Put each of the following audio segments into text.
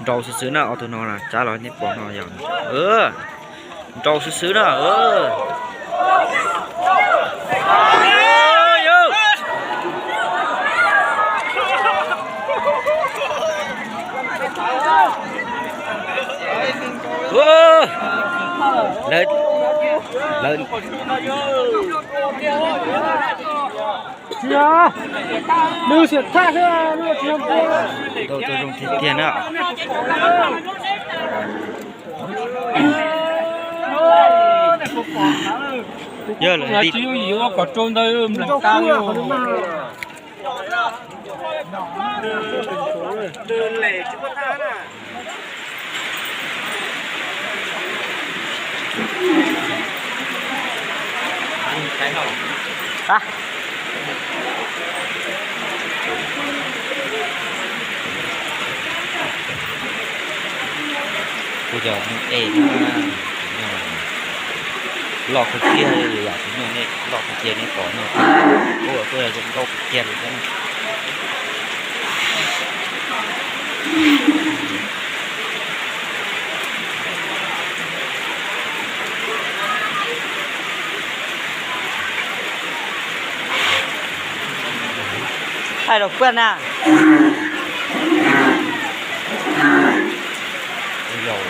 Nrau xwb xwb na, ob tug no na, cab los nej pom no yog nrau xwb xwb na. Lawv, lawv, nws xiam thaj xwb, nws tsis yog npua. Tau tau zoo tiag tiag na. Yog lawv nti. Kuv cov nyuj ej na, loj kawg kiag li, yam tus nyuj nej loj kawg kiag nej pom no, kuv ua tuaj zoo nkauj kawg kiag li thiab. Thaij los puag na. Tus yau,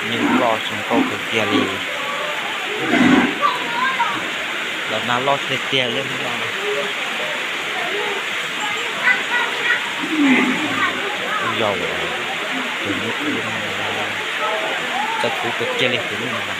nyuj loj zoo nkauj kawg kiag li. Los nag loj tiag tiag li no. Tus yau, tus nyuj, txawj kub kawg kiag li tus nyuj no.